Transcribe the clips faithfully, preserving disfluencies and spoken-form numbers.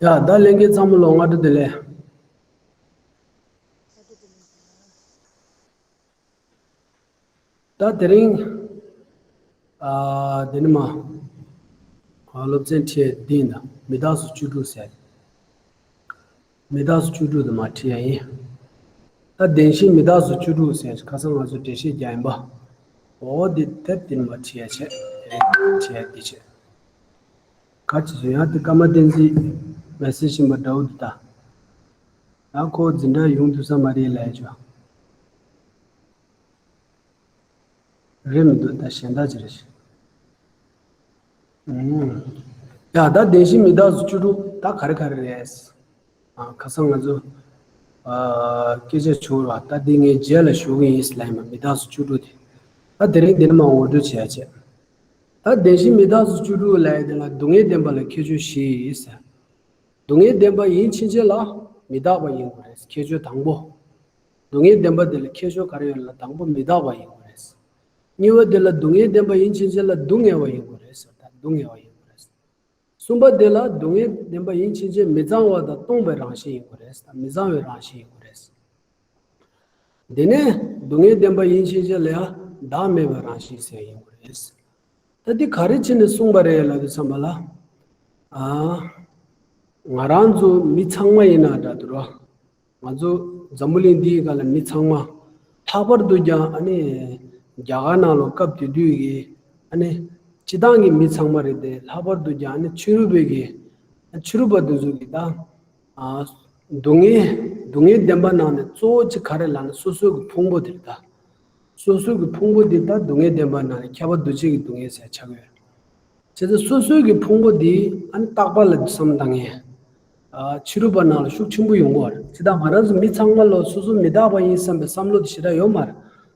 ཡ། ད་ལྷན་རྒྱས་ཚང་མ་ལ་སྔ་དྲོ་བདེ་ལེགས། ད་དེ་རིང་ཨ་དེ་ནི་མ་ཨ་སློབ་ཚན་ཁྲིད་འདི་ཡིན་ད། མི་རྟག་སོགས་བཅུ་དྲུག་ཟེར། མི་རྟག་སོགས་བཅུ་དྲུག་དུ་མ་ཁྲིད་ཡ་ཡིན། ད་བདེན་བཞིའི་མི་རྟག་སོགས་བཅུ་དྲུག་ཟེར། ཁ་སང་ང་ཚོ་འགྲེལ་བཤད་རྒྱག་ཡིན་པ། འོ་འདི་དེབ་དེ་ནི་མ་ཁྲིད་ཡ་བྱས། དེ་རིང་ཁྲིད་ཡ་འདི་བྱས། ག་ཅི་བཟོ་ཡང་དེ་ཀརྨ་བསྟན་འཛིན་མེ་སེ་ཇི་ཕྱིན་པ་འདྲ་བོ་འདུག་ད། ཡང་ཁོ་འཛིན་གྲྭ་ཡོང་ཐུབ་ས་མ་རེད་ལབ་ཡ་ཅོ། རེད་མི་འདུག་ད་གཞན་དག་ཅི་རེད། ཨུམ། ཡ་ད་བདེན་བཞིའི་མི་རྟག་སོགས་བཅུ་དྲུག་ད་ག་རེ་ག་རེ་རེད། ཨ་ཁ་སང་ང་ཚོ་ཨ་སྐད་ཆ་བྱུང་བ། ད་འདི་ངས་རྗེས་ལ་ཞུ་གི་ཡིན་ལབ་ཡིན་པ། མི་རྟག་སོགས་བཅུ་དྲུག་དེ། ད་དེ་རིང་འདི་ནི་མ་ངོ་སྤྲོད་བྱེད་ཡ་བྱས། ད་བདེན་བཞིའི་མི་རྟག་སོགས་བཅུ་དྲུག་ལབ་ཡ་དེ་ལ་སྡུག་བསྔལ་བདེན་པ་ལ་ཁྱད་ཆོས་བཞི་ཡིན་ཟེར། སྡུག་བསྔལ་བདེན་པ་ཡིན་ཕྱིན་ཆད་ལ་མི་རྟག་པ་ཡིན་དགོས་རེད། ཁྱད་ཆོས་དང་པོ། སྡུག་བསྔལ་བདེན་པ་དེ་ལ་ཁྱད་ཆོས་ག་རེ་ཡོད་ལབ། དང་པོ་མི་རྟག་པ་ཡིན་དགོས་རེད། གཉིས་པ་དེ་ལ་སྡུག་བསྔལ་བདེན་པ་ཡིན་ཕྱིན་ཆད་ལ་སྡུག་བསྔལ་བ་ཡིན་དགོས་རེད་ཟེར། ད་སྡུག་བསྔལ་བ་ཡིན་དགོས་རེད། གསུམ་པ་དེ་ལ་སྡུག་བསྔལ་བདེན་པ་ཡིན་ཕྱིན་ཆད་མི་གཙང་བ་དང་སྟོང་པའི་རང་བཞིན་ཡིན་དགོས་རེད། ད་མི་གཙང་བའི་རང་བཞིན་ཡིན་དགོས་རེད། དེ་ནས་སྡུག་བསྔལ་བདེན་པ་ཡིན་ཕྱིན་ཆད་ལ་ཡང་བདག་མེད་པའི་རང་བཞིན་ཟེར་ཡིན་དགོས་རེད། ད་འདི་ག་རེ་བྱས་ནས་གསུངས་པ་རེད་ལབ་དུས་ཙམ་པ་ལ། ཨ། ང་རང་ཚོ་མི་ཚང་མ་ཡིན་ན་འདྲ་འདུག་ར། ང་ཚོ་འཛམ་བུ་གླིང་འདིའི་སྒང་ལ་མི་ཚང་མ། ལྷག་པར་དུ་ཀྱང་ཨ་ནི་རྒྱ་གར་ནང་ལོགས་སྐབས་དེ་དུས་ཀྱི་ཨ་ནི་སྤྱི་བཏང་གི་མི་ཚང་མ་རེད་དེ། ལྷག་པར་དུ་ཀྱང་ཨ་ནི་ཕྱི་རོལ་པའི་གི་ཕྱི་རོལ་པ་དེ་ཚོ་གི་ད། ཨ། སྡུག་བསྔལ། སྡུག་བསྔལ་བདེན་པ་ནང་ནས་གཙོ་བོ་གཅིག་ག་རེ་ལབ་ན་སོ་སོ་གི་ཕུང་པོ་དེ་རེད་ད། སོ་སོ་གི་ཕུང་པོ་འདི་ད་སྡུག་བསྔལ་བདེན་པ་ནང་ནས་ཁྱབ་པ་འདུ་བྱེད་ཀྱི་སྡུག་བསྔལ་ཟེར་ཆགས་ཡོད། བྱས་ཙང་སོ་སོ་གི་ཕུང་པོ་འདི་ཨ་ནི་རྟག་པ་ལ་བསམ་བཏང་ཡས། ཨ། ཕྱི་རོལ་པ་ནང་ལ་ཤུགས་ཆེན་པོ་ཡོང་གི་ཡོད་རེད། སྤྱིར་བཏང་ང་རང་ཚོ་མི་ཚང་མ་ལ་སོ་སོ་མི་རྟག་པ་ཡིན་བསམ་པའི་བསམ་བློ་དེ་ཞེ་དྲག་ཡོད་མ་རེད།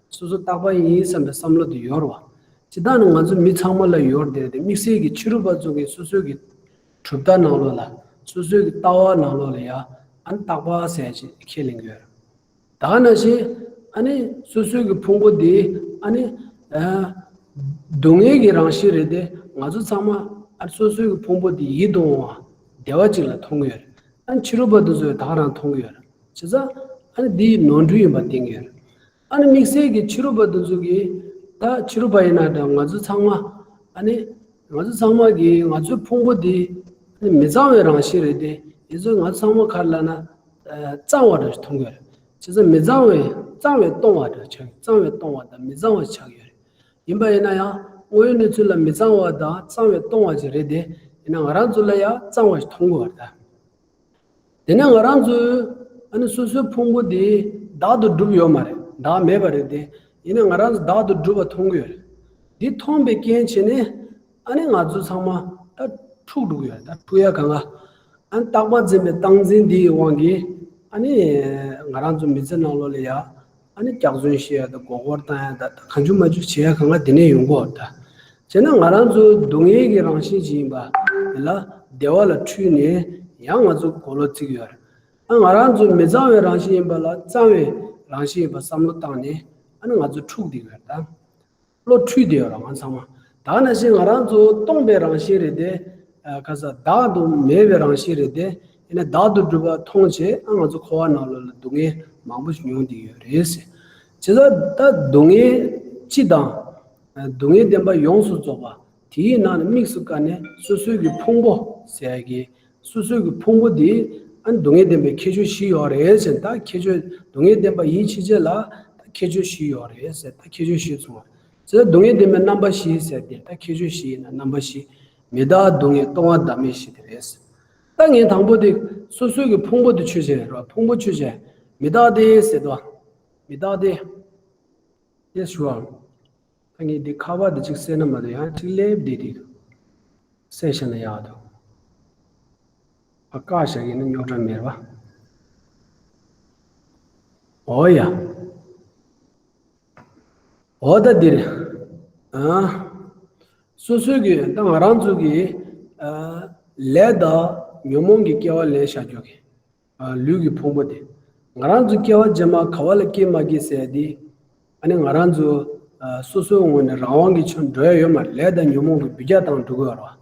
སོ་སོ་རྟག་པ་ཡིན་བསམ་པའི་བསམ་བློ་དེ་ཡོད་རེད་བ། སྤྱིར་བཏང་ནི་ང་ཚོ་མི་ཚང་མ་ལ་ཡོད་རེད་དེ། དམིགས་བསལ་གྱི་ཕྱི་རོལ་པ་ཚོ་གིས་སོ་སོ་གི་གྲུབ་མཐའ་ནང་ལོགས་ལ། སོ་སོའི་གི་ལྟ་བ་ནང་ལོགས་ལ་ཡ་ཨ་ནི་རྟག་པ་ཟེར་ཅིག་ཁས་ལེན་གྱི་ཡོད་རེད། ད་ག་ནང་བཞིན་ཨ་ནི་སོ་སོའི་གི་ཕུང་པོ་འདི་ཨ་ནི་ཨ་སྡུག་བསྔལ་གྱི་རང་བཞིན་རེད་དེ། ང་ཚོ་ཚང་མ་ཨ་ནི་སོ་སོའི་གི་ཕུང་པོ་འདི་ཡིད་དུ་འོང་བ་བདེ་བ་ཅིག་ལ་མཐོང་གི་ཡོད་རེད། ཨ་ནི་ཕྱི་རོལ་པ་དེ་ཚོས་ད་ག་རང་མཐོང་གི་ཡོད་རེད། བྱས་ཙང་ཨ་ནི་འདི་ནོར་འཁྲུལ་ཡིན་པ་བསྟན་གྱི་ཡོད་རེད། ཨ་ནི་དམིགས་བསལ་གྱི་ཕྱི་རོལ་པ་དེ་ཚོ་གིས། ད་ཕྱི་རོལ་པ་ཡིན་ན་འདྲ། ང་ཚོ་ཚང་མ་ཨ་ནི་ང་ཚོ་ཚང་མ་གིས་ང་ཚོའི་ཕུང་པོ་འདི་ཨ་ནི་མི་གཙང་བའི་རང་བཞིན་རེད་དེ། ཡིན་ཙང་ང་ཚོ་ཚང་མ་ག་རེ་ལབ་ན་ཨ་གཙང་བ་འདྲ་ཞིག་མཐོང་གི་ཡོད་རེད། བྱས་ཙང་མི་གཙང་བའི། གཙང་བས་སྟོང་བ་འདྲ་ཆགས། གཙང་བས་སྟོང་བ་དང་མི་གཙང་བ་ཆགས་ཡོད་རེད། ཡིན་པ་ཡིན་ན་ཡང་དངོས་ཡོད་གནས་ཚུལ་ལ་མི་གཙང་བ་དང་གཙང་བས་སྟོང་བ་ཅིག་རེད་དེ། ཡིན་ན་ང་རང་ཚོ་ལ་ཡང་གཙང་བ་ཞིག་མཐོང་གི་ཡོད་རེད་ད། དེ་ནས་ང་རང་ཚོའི་ཨ་ནི་སོ་སོའི་ཕུང་པོ་འདི་བདག་ཏུ་གྲུབ་ཡོད་མ་རེད། བདག་མེད་པ་རེད་དེ། ཡིན་ནའང་ང་རང་ཚོ་བདག་ཏུ་གྲུབ་པ་མཐོང་གི་ཡོད་རེད། འདི་མཐོང་བའི་རྐྱེན་བྱས་ནས་ཨ་ནི་ང་ཚོ་ཚང་མ་ད་འཁྲུག་འགྲོ་གི་ཡོད་རེད། ད་འཁྲུག་ཡ་གང་ག་ཨ་ནི་རྟག་པ་འཛིན་པའི་སྟངས་འཛིན་འདིའི་དབང་གིས་ཨ་ནི་ང་རང་ཚོ་མི་ཚེ་ནང་ལོགས་ལ་ཡ། ཨ་ནི་སྐྱག་རྫུན་བཤད་ཡ་དང་། མགོ་སྐོར་བཏང་ཡ་དང་། གང་བྱུང་མང་བྱུང་བྱེད་ཡ་གང་ག་དེ་ནས་ཡོང་གི་ཡོད་རེད་ད། བྱས་ན་ང་རང་ཚོ་སྡུག་བསྔལ་གྱི་རང་བཞིན་ཅིག་ཡིན་པ་དེ་ལ་བདེ་བ་ལ་འཁྲུལ་ནས་ཡང་ང་ཚོ་གོ་ལོག་བརྩི་གི་ཡོད་རེད། ཨ་ང་རང་ཚོ་མི་གཙང་བའི་རང་བཞིན་ཡིན་པ་ལ་གཙང་བའི་རང་བཞིན་ཡིན་པ་བསམ་བློ་བཏང་ནས་ཨ་ནི་ང་ཚོ་འཁྲུག་བསྡད་ཡོད་རེད་ད། བློ་འཁྲུལ་བསྡད་ཡོད་རེད་ང་ཚང་མ། ད་ག་ནང་བཞིན་ང་རང་ཚོ་སྟོང་པའི་རང་བཞིན་རེད་དེ། ཨ་ག་ས་བདག་ཏུ་མེད་པའི་རང་བཞིན་རེད་དེ། ཡིན་ན་བདག་ཏུ་གྲུབ་པ་མཐོང་བྱས་ཨ་ང་ཚོ་འཁོར་བ་ནང་ལོགས་ལ་སྡུག་བསྔལ་མང་པོ་ཞིག་མྱོང་བསྡད་ཡོད་རེད། བྱས་ཙང་ད་སྡུག་བསྔལ་སྤྱི་དང་། སྡུག་བསྔལ་བདེན་པ་ཡོངས་སུ་རྫོགས་པ། དེའི་ནང་ནས་དམིགས་སུ་བཀར་ནས་སོ་སོའི་གི་ཕུང་པོ་ཟེར་ཡ་གི། སོ་སོའི་གི་ཕུང་པོ་འདི་ཨ་ནི་སྡུག་བསྔལ་བདེན་པའི་ཁྱད་ཆོས་བཞི་ཡོད་རེད་ཟེར། ད་ཁྱད་ཆོས་སྡུག་བསྔལ་བདེན་པ་ཡིན་ཕྱིན་ཆད་ལ་ད་ཁྱད་ཆོས་བཞི་ཡོད་རེད་ཟེར། ད་ཁྱད་ཆོས་བཞི་གསུངས་པ་རེད། ཟེར་སྡུག་བསྔལ་བདེན་པའི་རྣམ་པ་བཞི་ཟེར་དེ། ད་ཁྱད་ཆོས་བཞི་ཡིན་ན་རྣམ་པ་བཞི། མི་རྟག་སྡུག་བསྔལ་སྟོང་བ་བདག་མེད་བཞི་དེ་རེད། ད་ངས་དང་པོ་དེ་སོ་སོའི་གི་ཕུང་པོ་དེ་ཆོས་ཅན་རེད་བ། ཕུང་པོ་ཆོས་ཅན། མི་རྟག་སྟེ་ཟེར་དོ། མི་རྟག་སྟེ། དེ་ཞུ་བ། ད་ངས་འདི་ཁ་པར་འདི་གཅིག་བསད་ན་མ་གཏོགས་ཡང་གཅིག་སླེབས་བསྡད་དེ་འདུག་བསད་བཞག་ན་ཡག་འདུག་ཨ་བཀག་བཞག་ཡིན་ན་རྙོག་དྲ་མེད་པ། འོ་ཡ། འོ་ད་འདིར། ཨ། སོ་སོའི་གི་ད་ང་རང་ཚོ་གི། ཨ། ལས་དང་ཉོན་མོངས་ཀྱི་སྐྱེ་བ་ལེན་བཞག་རྒྱུ་གི། ཨ། ལུས་ཀྱི་ཕུང་པོ་དེ། ང་རང་ཚོ་སྐྱེ་བ་རྗེས་མ་ག་བ་ལ་སྐྱེ་མ་སྐྱེ་ཟེར་དེ། ཨ་ནི་ང་རང་ཚོ། ཨ། སོ་སོའི་ངོས་ནས་རང་དབང་གིས་ཆོད་འགྲོ་ཡ་ཡོད་མ་རེད། ལས་དང་ཉོན་མོངས་ཀྱི་འབུད་རྒྱག་བཏང་འགྲོ་གི་ཡོད་རེད་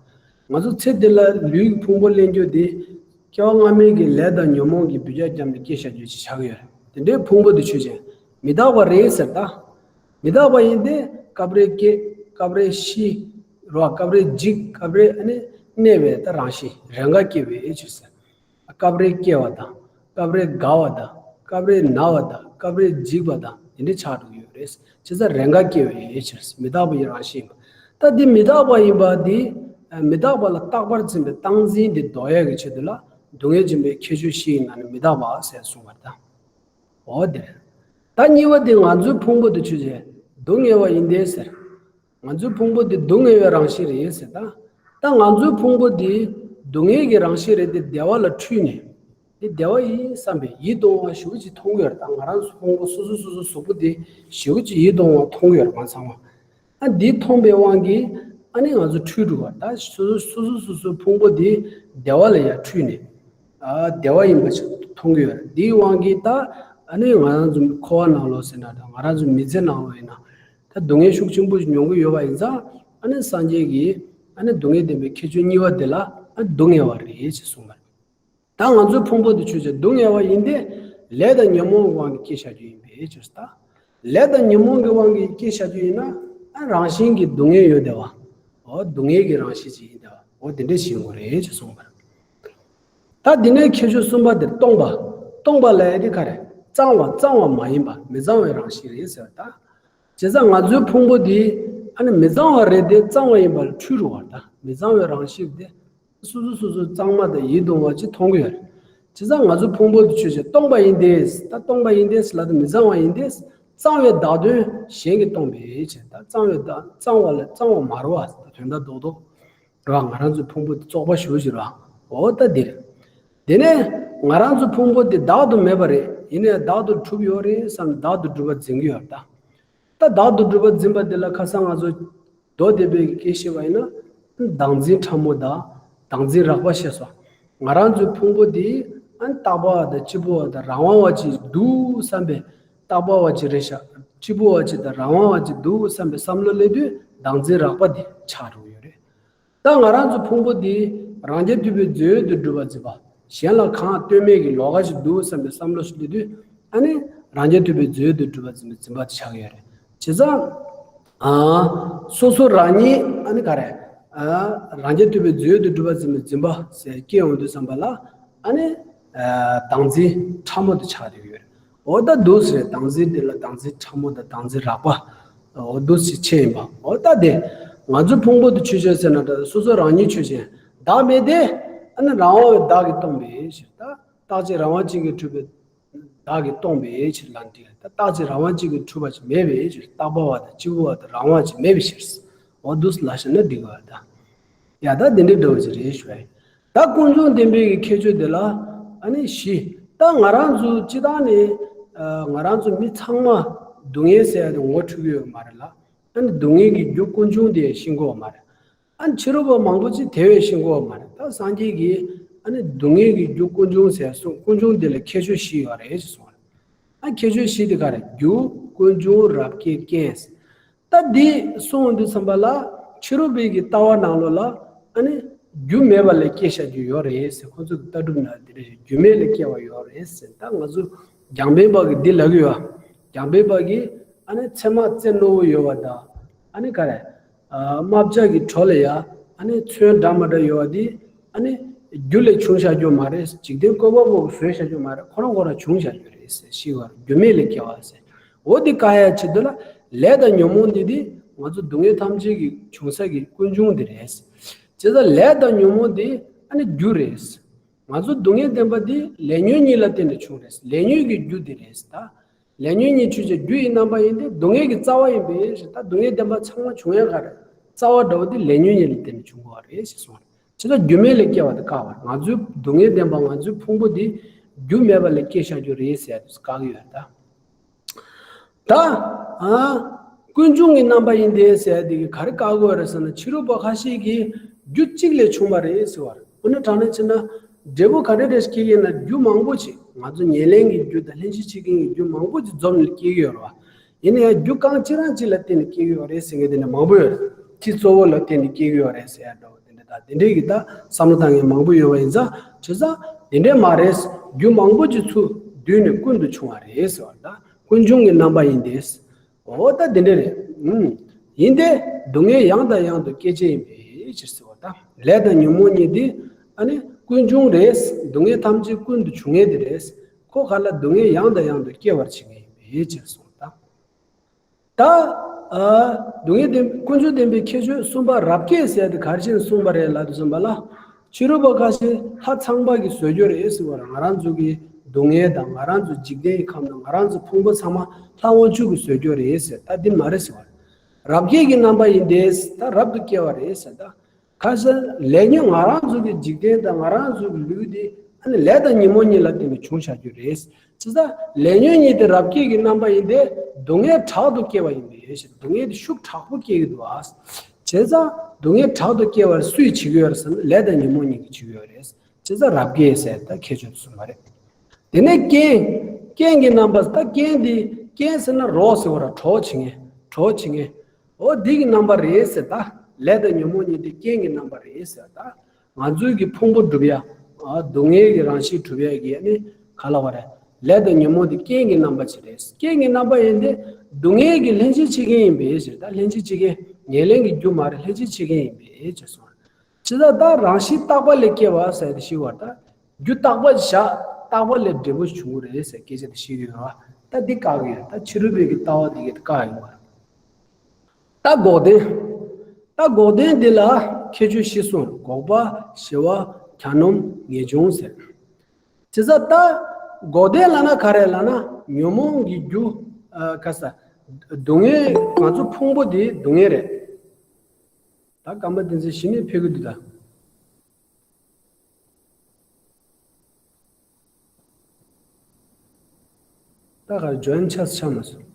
བ། ང་ཚོ་ཚེ་འདི་ལ་ལུས་ཀྱི་ཕུང་པོ་ལེན་རྒྱུ་དེ། སྐྱེ་བ་སྔ་མའི་གི་ལས་དང་ཉོན་མོངས་ཀྱི་བུ་ཆ་བརྒྱབ་ནས་སྐྱེ་བཞག་རྒྱུ་ཅིག་ཆགས་ཀྱི་ཡོད་རེད། དེ་འདྲའི་ཕུང་པོ་དེ་ཆོས་ཅན། མི་རྟག་པ་རེད་ཟེར་ད། མི་རྟག་པ་ཡིན་ཏེ་སྐབས་རེ་སྐྱེ། སྐབས་རེ་ཤི། རོ། སྐབས་རེ་འཇིག་སྐབས་རེ་ཨ་ནི་གནས་པའི་ད་རང་བཞིན་རེས་འགའ་སྐྱེ་བའི་ཕྱིར་ཟེར། སྐབས་རེ་སྐྱེ་བ་དང་། སྐབས་རེ་རྒ་བ་དང་། སྐབས་རེ་ན་བ་དང་། སྐབས་རེ་འཇིག་པ་དང་དེ་འདྲའི་ཆགས་འགྲོ་གི་ཡོད་རེད། བྱས་ཙང་རེས་འགའ་སྐྱེ་བའི་ཕྱིར་མི་རྟག་པའི་རང་བཞིན་ཡིན་པ། ད་འདི་མི་རྟག་པ་ཡིན་པ་འདི་མི་རྟག་པ་ལ་རྟག་པར་འཛིན་པའི་རྟག་འཛིན་འདི་ཟློག་ཡག་གི་ཆེད་དུ་ལ་སྡུག་བསྔལ་འབྱིན་པའི་ཁྱད་ཆོས་བཞི་ཡི་ནང་ནས་མི་རྟག་པ་ཟེར་གསུངས་པ་དང་། འོ་དེ་རེད། ད་གཉིས་པ་འདི་ང་ཚོའི་ཕུང་པོ་འདི་ཆོས་ཅན། སྡུག་བསྔལ་བ་ཡིན་ཏེ་ཟེར། ང་ཚོའི་ཕུང་པོ་འདི་སྡུག་བསྔལ་བའི་རང་བཞིན་རེད་ཟེར་ད། ད་ང་ཚོའི་ཕུང་པོ་འདི་སྡུག་བསྔལ་གྱི་རང་བཞིན་རེད་དེ་བདེ་བ་ལ་འཁྲུལ་ནས། འདི་བདེ་བ་ཡིན་བསམ་པའི་ཡིད་གདུང་བ་ཞེ་པོ་ཅིག་མཐོང་གི་ཡོད་རེད། ད་ང་རང་ཚོའི་ཕུང་པོ་སོ་སོ་སོ་སོའི་གཟུགས་པོ་འདི་ཞེ་པོ་ཅིག་ཡིད་གདུང་བ་མཐོང་གི་ཡོད་རེད་ང་ཚང་མ། ཨ་འདི་མཐོང་པའི་དབང་གིས་ཨ་ནི་ང་ཚོ་འཁྲུལ་འགྲོ་བ། ད་སོ་སོ་སོ་སོ་སོ་སོའི་ཕུང་པོ་འདི་བདེ་བ་ལ་ཡང་འཁྲུལ་ནས། ཨ་བདེ་བ་ཡིན་པ་ཞིག་མཐོང་གི་ཡོད་རེད། འདིའི་དབང་གིས་ད་ཨ་ནི་ང་རང་ཚོ་འཁོར་བ་ནང་ལོགས་ཟེར་ན་དང་ང་རང་ཚོ་མི་ཚེ་ནང་ལོགས་ཡིན་ན། ད་སྡུག་བསྔལ་ཤུགས་ཆེན་པོ་ཞིག་མྱོང་གི་ཡོད་པ་ཡིན་ཙང་ཨ་ནི་སངས་རྒྱས་ཀྱིས་ཨ་ནི་སྡུག་བསྔལ་བདེན་པའི་ཁྱད་ཆོས་གཉིས་པ་འདི་ལ་ཨ་སྡུག་བསྔལ་བ་རེད་ཅེས་གསུངས་པ་རེད། ད་ང་ཚོའི་ཕུང་པོ་འདི་ཆོས་ཅན། སྡུག་བསྔལ་བ་ཡིན་ཏེ་ལས་དང་ཉོན་མོངས་ཀྱི་དབང་གིས་སྐྱེ་བཞག་རྒྱུ་ཡིན་པའི་ཕྱིར་ད། ལས་དང་ཉོན་མོངས་ཀྱི་དབང་གིས་སྐྱེ་བཞག་རྒྱུ་ཡིན་ན་ཨ་རང་བཞིན་གྱིས་སྡུག་བསྔལ་ཡོད་བསྡད་པ། འོ་སྡུག་བསྔལ་གྱི་རང་བཞིན་ཅིག་ཡིན་བསྡད་པ། འོ་དེ་འདྲ་ཞིག་ཡིན་དགོས་རེད་ཅེས་གསུངས་པ་རེད། ད་འདི་ནས་ཁྱད་ཆོས་གསུམ་པ་དེ་སྟོང་པ། སྟོང་པ་ལབ་ཡ་དེ་ག་རེ། གཙང་བ་གཙང་བ་མ་ཡིན་པ་མི་གཙང་བའི་རང་བཞིན་རེད་ཟེར་བ་ད། བྱས་ཙང་ང་ཚོའི་ཕུང་པོ་འདི་ཨ་ནི་མི་གཙང་བ་རེད་དེ་གཙང་བ་ཡིན་པ་ལ་འཁྲུལ་འགྲོ་བ་ད། མི་གཙང་བའི་རང་བཞིན་དེ་སོ་སོ་སོ་སོ་གཙང་མ་དང་ཡིད་དུ་འོང་བ་ཅིག་མཐོང་གི་ཡོད་རེད། བྱས་ཙང་ང་ཚོའི་ཕུང་པོ་འདི་ཆོས་ཅན། སྟོང་པ་ཡིན་ཏེ། ད་སྟོང་པ་ཡིན་ཏེ་ལབ་དུས་མི་གཙང་བ་ཡིན་ཏེ། གཙང་བའི་བདག་དོན་གཞན་གྱིས་སྟོང་པའི་ཕྱིར་ད། གཙང་བའི་བདག་གཙང་བ་ལ་གཙང་བ་མ་རེད་བ། ད་དོན་དག་རྡོག་རྡོག་རེད་བ། ང་རང་ཚོའི་ཕུང་པོ་འདི་བཙོག་པ་ཞེ་པོ་ཅིག་རེད་བ། འོ་ད་འདི་རེད། དེ་ནས་ང་རང་ཚོའི་ཕུང་པོ་འདི་བདག་ཏུ་མེད་པ་རེད། ཡིན་ནའི་བདག་ཏུ་གྲུབ་ཡོད་རེད་བསམ་ནས་བདག་ཏུ་གྲུབ་པ་འཛིན་གྱི་ཡོད་རེད་ད། ད་བདག་ཏུ་གྲུབ་པ་འཛིན་པ་འདི་ལ་ཁ་སང་ང་ཚོ་མདོ་སྡེ་པའི་སྐད་བཤད་པ་ཡིན་ན། བདག་འཛིན་ཕྲ་མོ་དང་བདག་འཛིན་རགས་པ་བཤད་སོང་། ང་རང་ཚོའི་ཕུང་པོ་འདི་ཨ་ནི་རྟག་པ་བ་དང་གཅིག་པུ་བ་དང་རང་དབང་བ་ཅིག་འདུག་བསམ་པའི། རྟག་པ་བ་ཅིག་རེད་ཤག་གཅིག་པུ་བ་ཅིག་དང་རང་དབང་བ་ཅིག་འདུག་བསམ་པའི་བསམ་བློ་སླེབས་དུས་བདག་འཛིན་རགས་པ་འདི་ཆགས་འགྲོ་གི་ཡོད་རེད། ད་ང་རང་ཚོ་ཕུང་པོ་འདི་རང་རྒྱལ་ཐུབ་པའི་མཛོད་དུ་གྲུབ་པ་འཛིན་པ། གཞན་ལ་གང་ལྟོས་མེད་ཀྱི་ལོགས་ཀ་ཞིག་འདུག་བསམ་པའི་བསམ་བློ་ཞིག་སླེབས་དུས་ཨ་ནི་རང་རྒྱལ་ཐུབ་པའི་མཛོད་དུ་གྲུབ་པ་འཛིན་པའི་འཛིན་པ་དེ་ཆགས་ཀྱི་ཡོད་རེད། བྱས་ཙང་ཨ་སོ་སོ་རང་ཉིད་ཨ་ནི་ག་རེ། ཨ་རང་རྒྱལ་ཐུབ་པའི་མཛོད་དུ་གྲུབ་པ་འཛིན་པའི་འཛིན་པ་ཟེར་སྐྱེ་ཡོང་དུས་ཙམ་པ་ལ་ཨ་ནི་ཨ་བདག་འཛིན་ཕྲ་མོ་དེ་ཆགས་བསྡད་ཀྱི་ཡོད་རེད། འོ་ད་འདུག་ཟེར། བདག་འཛིན་འདི་ལ་བདག་འཛིན་ཕྲ་མོ་དང་བདག་འཛིན་རགས་པ། འོ་འདུག་ཟེར་ཆེ་ཡིན་པ། འོ་ད་དེ་ང་ཚོའི་ཕུང་པོ་དེ་ཆོས་ཅན་ཟེར་ན་འདྲ། སོ་སོ་རང་ཉིད་ཆོས་ཅན། བདག་མེད་དེ་ཨ་ནི་རང་དབང་བའི་བདག་གིས་སྟོང་པའི་ཕྱིར་ད། རྟག་གཅིག་རང་དབང་གཅིག་གིས་གྲུབ་པའི་བདག་གིས་སྟོང་པའི་ཕྱིར་ལབ་འདི་ད། རྟག་གཅིག་རང་དབང་གཅིག་གིས་གྲུབ་པ་ཅིག་མེད་པའི་ཕྱིར། རྟག་པ་བ་དང་གཅིག་པུ་བ་དང་རང་དབང་ཅིག་མེད་པའི་ཕྱིར། འོ་འདུག་ལབ་བཞག་ན་འགྲིག་གི་བ་ད། ཡ་ད་འདི་འདྲའི་འདྲ་བོ་ཅིག་རེད་ཞུ་བ་ཡིན། ད་ཀུན་འབྱུང་བདེན་པའི་གི་ཁྱད་ཆོས་དེ་ལ་ཨ་ནི་བཞི། ད་ང་རང་ཚོ་སྤྱི་བཏང་ནས་ཨ་ང་རང་ཚོ་མི་ཚང་མ་སྡུག་བསྔལ་ཟེར་ཡ་དེ་ངོ་འཕྲོད་ཀྱི་ཡོད་མ་རེད་ལ། ཨ་ནི་སྡུག་བསྔལ་གྱི་རྒྱུ་ཀུན་འབྱུང་དེ་ཤེས་ཀྱི་ཡོད་མ་རེད། ཨ་ནི་ཕྱི་རོལ་པ་མང་པོ་ཅིག་དེ་བས་ཤེས་ཀྱི་ཡོད་མ་རེད། ད་སངས་རྒྱས་ཀྱིས་ཨ་ནི་སྡུག་བསྔལ་གྱི་རྒྱུ་ཀུན་འབྱུང་ཟེར་གསུངས། ཀུན་འབྱུང་དེ་ལ་ཁྱད་ཆོས་བཞི་ཡོད་རེད་ཅེས་གསུངས་པ་རེད། ཨ་ཁྱད་ཆོས་བཞི་དེ་ག་རེ། རྒྱུ་ཀུན་འབྱུང་རབ་དགའི་རྐྱེན། ད་འདི་གསུངས་དུས་ཙམ་པ་ལ་ཕྱི་རོལ་པའི་གི་ལྟ་བ་ནང་ལོགས་ལ་ཨ་ནི་རྒྱུ་མེད་པ་ལས་སྐྱེ་བཞག་རྒྱུ་ཡོད་རེད་ཟེར། ཁོང་ཚོ་གི་ལྟ་གྲུབ་ནང་འདི་རེད། རྒྱུ་མེད་ལས་སྐྱེ་བ་ཡོད་རེད་ཟེར། ད་ང་ཚོ་རྒྱང་འཕེན་པ་གི་འདི་ལབ་ཀྱི་ཡོད། རྒྱང་འཕེན་པ་གི་ཨ་ནི་ཚེར་མ་རྩེ་རྣོ་བོ་ཡོད་པ་དང་ཨ་ནི་ག་རེ། ཨ་རྨ་བྱ་གི་གྲོ་ལ་ཡ་ཨ་ནི་ཚོན་འདྲ་མ་འདྲ་ཡོད་པ་འདི་ཨ་ནི་རྒྱུ་ལས་བྱུང་བཞག་རྒྱུ་མ་རེད། འཇིག་རྟེན་བཀོད་པ་པོ་གིས་བཟོས་བཞག་རྒྱུ་མ་རེད། ཁོ་རང་ཁོ་རང་བྱུང་བཞག་རྒྱུ་རེད་ཟེར། ཤེས་པར་རྒྱུ་མེད་ལས་སྐྱེ་བ་ཟེར། འོ་འདི་བཀག་ཡ་ཆེད་དུ་ལ་ལས་དང་ཉོན་མོངས་འདི་འདི་ང་ཚོ་སྡུག་བསྔལ་ཐམས་ཅད་ཀྱི་བྱུང་ས་གི་ཀུན་འབྱུང་འདི་རེད། བྱས་ཙང་ལས་དང་ཉོན་མོངས་འདི་ཨ་ནི་རྒྱུ་རེད། ང་ཚོ་སྡུག་བསྔལ་བདེན་པ་འདི་ལས་ཉོན་གཉིས་ལ་བརྟེན་ནས་བྱུང་རེད། ལས་ཉོན་གྱི་རྒྱུ་འདི་རེད་ད། ལས་ཉོན་གཉིས་ཆོས་ཅན། རྒྱུ་ཡི་རྣམ་པ་ཡིན་ཏེ། སྡུག་བསྔལ་གྱི་རྩ་བ་ཡིན་པའི་ཕྱིར་ད། སྡུག་བསྔལ་བདེན་པ་ཚང་མ་བྱུང་ཡ་ག་རེ། རྩ་བ་འདྲ་བོ་འདི་ལས་ཉོན་གཉིས་ལ་བརྟེན་ནས་བྱུང་དགོས་པ་རེད་ཞེས་གསུངས་པ་རེད། བྱས་ཙང་རྒྱུ་མེད་ལས་སྐྱེ་བ་དེ་བཀག་པ་རེད། ང་ཚོའི་སྡུག་བསྔལ་བདེན་པ་ང་ཚོའི་ཕུང་པོ་འདི་རྒྱུ་མེད་པ་ལས་སྐྱེ་བཞག་རྒྱུ་རེད་ཟེར་ཡ་དེ་བཀག་གི་ཡོད་རེད་ད། ད་ཨ་ཀུན་འབྱུང་གི་རྣམ་པ་ཡིན་ཏེ་ཟེར་ཡ་དེ་གིས་ག་རེ་བཀག་དགོས་རེད་ཟེར་ན། ཕྱི་རོལ་པ་ཁ་ཤས་ཀྱིས་རྒྱུ་གཅིག་ལས་བྱུང་བ་རེད་ཟེར་བ་རེད། དཔེར་ན་དྲང་གནས་བྱས་ན་འབྲས་བུ་ག་འདྲ་འདྲ་ཞིག་སྐྱེ་གི་ཡིན་ན་རྒྱུ་མང་པོ་ཅིག་ང་ཚོ་ཉེར་ལེན་གྱི་རྒྱུ་དང་ལྷན་ཅིག་བྱེད་མཁན་གྱི་རྒྱུ་མང་པོ་ཅིག་འཛོམས་ནས་སྐྱེ་གི་ཡོད་རེད་བ། ཡིན་ན་ཡང་རྒྱུ་རྐང་གཅིག་རང་གཅིག་ལ་བརྟེན་ནས་སྐྱེ་གི་ཡོད་རེད་ཟེར་མཁན་དེ་འདྲ་མང་པོ་ཡོད་རེད། སྤྱི་གཙོ་བོ་ལ་བརྟེན་ནས་སྐྱེ་གི་ཡོད་རེད་ཟེར་ཡ་འདྲ་བོ་དེ་འདྲ་དང་དེ་འདྲའི་གི་ད་བསམ་བློ་བཏང་མཁན་མང་པོ་ཡོད་པ་ཡིན་ཙང་། བྱས་ཙང་དེ་འདྲ་མ་རེད། རྒྱུ་མང་པོ་ཅིག་ཚུར་བསྡུས་ནས་ཀུན་ཏུ་བྱུང་བ་རེད་ཟེར་བ་ད། ཀུན་འབྱུང་གི་རྣམ་པ་ཡིན་ཏེ། འོ་ད་དེ་འདྲ་རེད། ཨུམ། ཡིན་ཏེ། སྡུག་བསྔལ་ཡང་དང་ཡང་དུ་སྐྱེད་བྱེད་ཡིན་པའི་ཕྱིར་ཟེར་བ་དང་། ལས་དང་ཉོན་མོངས་གཉིས་དེ་ཨ་ནི་ཀུན་འབྱུང་རེད། སྡུག་བསྔལ་ཐམས་ཅད་ཀུན་ཏུ་འབྱུང་མཁན་དེ་རེད། ཁོ་ག་ལ་སྡུག་བསྔལ་ཡང་དང་ཡང་དུ་སྐྱེ་བར་བྱེད་མཁན་ཡིན་པའི་ཕྱིར་གསུངས་པ་དང་། ད། ཨ། སྡུག་བསྔལ་བདེན། ཀུན་འབྱུང་བདེན་པའི་ཁྱད་ཆོས་གསུམ་པ་རབ་བསྐྱེད་ཟེར་དེ་ག་རེ་བྱས་ནས་གསུངས་པ་རེད་ལབ་དུས་ཙམ་པ་ལ། ཕྱི་རོལ་པ་ཁ་ཤས་ལྷ་ཚངས་པ་གིས་བཟོས་ཡོད་རེད་ཟེར་བ་རེད། ང་རང་ཚོ་གི་སྡུག་བསྔལ་དང་ང་རང་ཚོ་འཇིག་རྟེན་གྱི་ཁམས་དང་ང་རང་ཚོ་ཕུང་པོ་ཚང་མ་ལྷ་དབང་ཕྱུག་གིས་བཟོས་ཡོད་རེད་ཟེར། ད་འདི་མ་རེད་ཟེར་བ་རེད། རབ་བསྐྱེད་ཀྱི་རྣམ་པ་ཡིན་ཏེ། ད་རབ་ཏུ་སྐྱེ་བ་རེད་ཟེར་ད། ཁ་སང་ལས་ཉོན་ང་རང་ཚོ་གི་འཇིག་རྟེན་དང་ང་རང་ཚོ་གི་ལུས་དེ་ཨ་ནི་ལས་དང་ཉོན་མོངས་གཉིས་ལ་བརྟེན་ནས་བྱུང་བཞག་རྒྱུ་རེད། བྱས་ཙང་ལས་ཉོན་གཉིས་དེ་རབ་བསྐྱེད་ཀྱི་རྣམ་པ་ཡིན་ཏེ། སྡུག་བསྔལ་དྲག་ཏུ་སྐྱེ་བ་ཡིན་པའི་ཕྱིར། སྡུག་བསྔལ་དེ་ཤུགས་དྲག་པོ་སྐྱེ་གི་འདུག་ཨ། བྱས་ཙང་སྡུག་བསྔལ་དྲག་ཏུ་སྐྱེ་བར་སུས་བྱེད་ཀྱི་ཡོད་རེད་ཟེར་ན་ལས་དང་ཉོན་མོངས་གཉིས་ཀྱིས་བྱེད་ཀྱི་ཡོད་རེད། བྱས་ཙང་རབ་བསྐྱེད་ཟེར་ད་ཁྱད་ཆོས་དེ་གསུངས་པ་རེད། དེ་ནས་རྐྱེན། རྐྱེན་གྱི་རྣམ་པ། ད་རྐྱེན་འདི། རྐྱེན་ཟེར་ན་རོགས་ཟེར་བ་ར་གྲོགས་བྱེད་མཁན། གྲོགས་བྱེད་མཁན། འོ་འདི་གི་རྣམ་པ་རེད་ཟེར་ད། ལས་དང་ཉོན་མོངས་གཉིས་དེ་རྐྱེན་གྱི་རྣམ་པ་རེད་ཟེར་ད། ང་ཚོའི་གི་ཕུང་པོ་སྒྲུབ་ཡ། ཨ། སྡུག་བསྔལ་གྱི་རང་བཞིན་སྒྲུབ་ཡ་གི་ནི་ག་ལ་བ་རེད། ལས་དང་ཉོན་མོངས་དེ་རྐྱེན་གྱི་རྣམ་པ་ཅིག་རེད། རྐྱེན་གྱི་རྣམ་པ་ཡིན་ཏེ། སྡུག་བསྔལ་གྱི་ལྷན་ཅིག་བྱེད་མཁན་ཡིན་པའི་ཕྱིར། ད་ལྷན་ཅིག་བྱེད་མཁན་ཉེར་ལེན་གྱི་རྒྱུ་མ་རེད། ལྷན་ཅིག་བྱེད་མཁན་ཡིན་པའི་ཕྱིར་གསུངས། ཇི་ལྟར་ད་རང་བཞིན་རྟག་པ་ལས་སྐྱེ་བ་ཟེར་ཏེ་ཞིག་བར་ད། རྒྱུ་རྟག་པ་བཞག་རྟག་པ་ལས་འབྲས་བུ་བྱུང་བ་རེད་ཟེར་སྐད་ཆ་དེ་ཞིག་ཡོད་ར། ད་འདི་བཀག་གི་ཡོད། ད་ཕྱི་རོལ་པའི་གི་ལྟ་བ་འདི་གི་བཀག་ཡོད་ར། ད་འགོག་བདེན། ད་འགོག་བདེན་འདི་ལ་ཁྱད་ཆོས་བཞི་གསུངས། འགོག་པ། ཞི་བ། གྱ་ནོམ། ངེས་འབྱུང་ཟེར། བྱས་ཙང་ད་འགོག་བདེན་ལབ་ན་ག་རེ་ལབ་ན་ཉོན་མོངས་ཀྱི་རྒྱུ། ཨ། ག་ས། སྡུག་བསྔལ། ང་ཚོ་ཕུང་པོ་འདི་སྡུག་བསྔལ་རེད། ད་རྐང་པ་དེ་ཚོ་གཞི་ནས་ཕེབས་ཀྱི་འདུག་ད། ད་གར་འཇོན་ཆ་ཆ་མ་སོང་།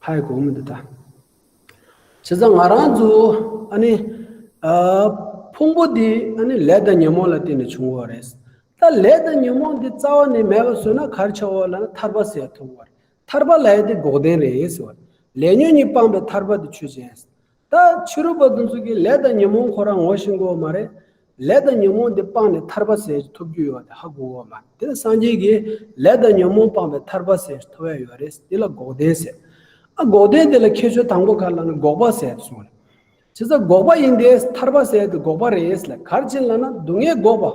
ཧའི་གོ་མི་འདུག་ད། བྱས་ཙང་ང་རང་ཚོ་ཨ་ནི། ཨ། ཕུང་པོ་འདི་ཨ་ནི་ལས་དང་ཉོན་མོངས་ལ་བརྟེན་ནས་བྱུང་བ་རེད། ད་ལས་དང་ཉོན་མོངས་འདི་རྩ་བ་ནས་མེད་པ་བཟོས་ན་ག་རེ་ཆགས་པ་ལབ་ན་ཐར་པ་ཟེར་ཐོབ་པ་རེད། ཐར་པ་ལབ་ཡ་དེ་འགོག་བདེན་རེད་ཟེར་བ། ལས་ཉོན་གཉིས་སྤངས་པའི་ཐར་པ་དེ་ཆོས་ཅན། ད་ཕྱི་རོལ་པ་དེ་ཚོ་གིས་ལས་དང་ཉོན་མོངས་ཁོ་རང་ངོ་ཤེས་དགོས་པ་མ་རེད། ལས་དང་ཉོན་མོངས་དེ་སྤངས་ནས་ཐར་པ་ཟེར་ཐོབ་རྒྱུ་ཡོད་པ་དེ་ཧ་གོ་དགོས་པ་མ་རེད། དེ་ལ་སངས་རྒྱས་ཀྱིས་ལས་དང་ཉོན་མོངས་སྤངས་པའི་ཐར་པ་ཟེར་ཐོབ་ཡ་ཡོད་རེད། དེ་ལ་འགོག་བདེན་ཟེར། ཨ། འགོག་བདེན་དེ་ལ་ཁྱད་ཆོས་དང་པོ་ག་ལབ་ན་འགོག་པ་ཟེར་གསུངས་རེད། བྱས་ཙང་འགོག་པ་ཡིན་ཏེ་ཐར་པ་ཟེར་དེ་འགོག་པ་རེད་ལ། ག་རེ་བྱས་ལབ་ན་སྡུག་བསྔལ་འགོག་པ།